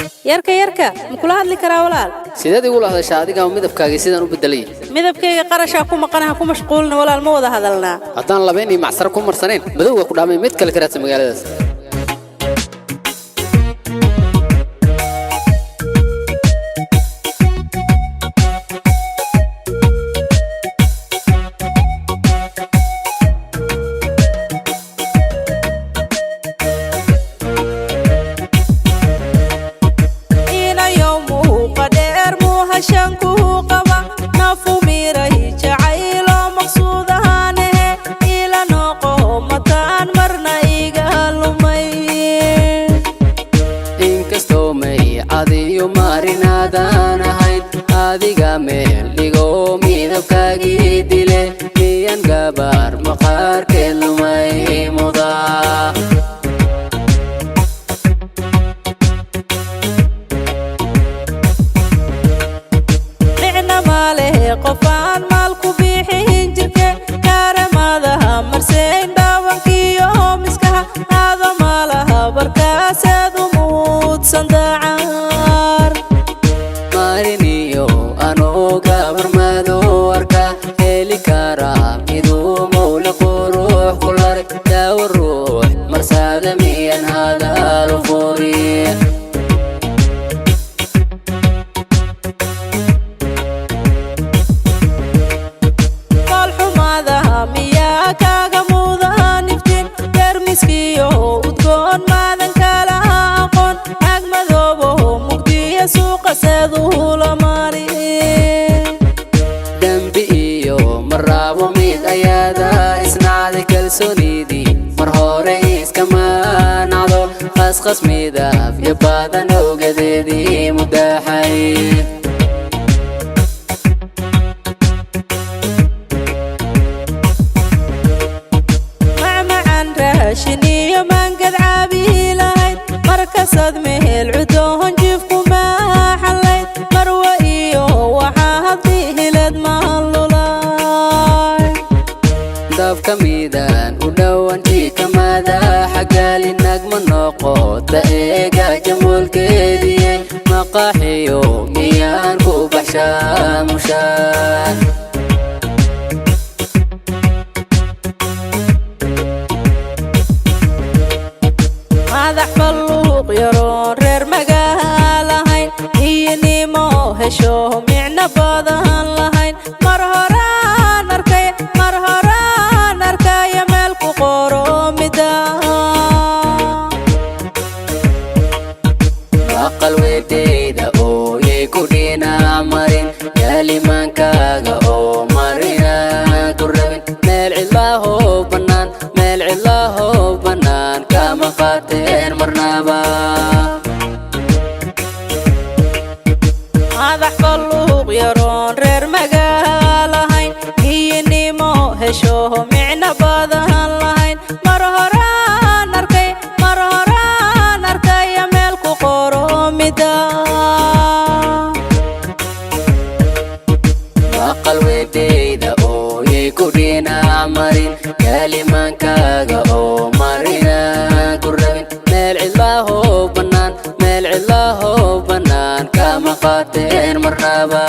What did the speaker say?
Yarka, yarka, ma kula hadli karaa, walaal? Sideed igula hadashaa adigaa midabkaagii sidaan u bedelay? Midabkayga qarashaa ku maqan, ha ku mashquulina walaal, ma wada hadalnaa? Haddaan labayn iyo macsaro ku marsanayn, madowga ku dhaamay mid kale ka raadsan magaaladaas. Inayow muuqa dheer muuhashanku qaba nafu miray jacaylo maqsuudahanehe ila noqo mataan marna iga lumay. Inkastoo may cadiyo marinaadan ahayn, adiga meel dhigo midabkaagii dile, miyan gabaar maqaarkeed lumay mudaa? Micna maaleh qofaan maal ku bixin jirke kaaramadaha marseyn dhaawankiyo miskaha aado maalaha barkaaseed u muudsan dacaar. Mariniyo anoo gabar madow arka heli karaa miduu mawla qurux ku laray, daawo ruux marsaada miyan hadalu furi? Foolxumadaha miyaa kaaga mudan iftiin dermiskiyo udgoon maadan kala aqoon ag madoobo mugdiya suuqa seeduhula mari? Dembi iyo maraabo mid ayaada isnacday, kalsoonidii mar hore iskama nacdo, qasqas midab iyo badan ogadeedii mudaaxay. Macmacan raashin iyo maangad caabi lahayd markasaad mehel cudoon jiifku maaxalayd marwa iyo waxaa haddii hileed maalulay. Dabka midaan u dhowan jiikamada xagaali nagma noqota eega jamuulkeediyey maqaaxiyo miyaan ku baxshaa mushaan? Madax falluuq yaroon reer magaalahayn iyonimo hesho micno badan lahayn, mar horaan arkay, mar horaan arkaya meel ku qoro mida. Maqal weydayda ooyay ku dhinac marin yaalimaankaaga oo marina ku rabin, meel cidlaahoo bannaan, meel cidlaahoo bannaan kama qaateen marnaba. Madax falluuq yaroon reer magaalahayn iyonimo hesho micno badan lahayn, mar horaan arkay, mar horaan arkaya meel ku qoro mida. Maqal weydayda ooyay ku dhinac marin yaalimaankaaga oo marina ku rabin, meel cidlaahoo bannaan, meel cidlaahoo bannaan kama qaateen marnaba.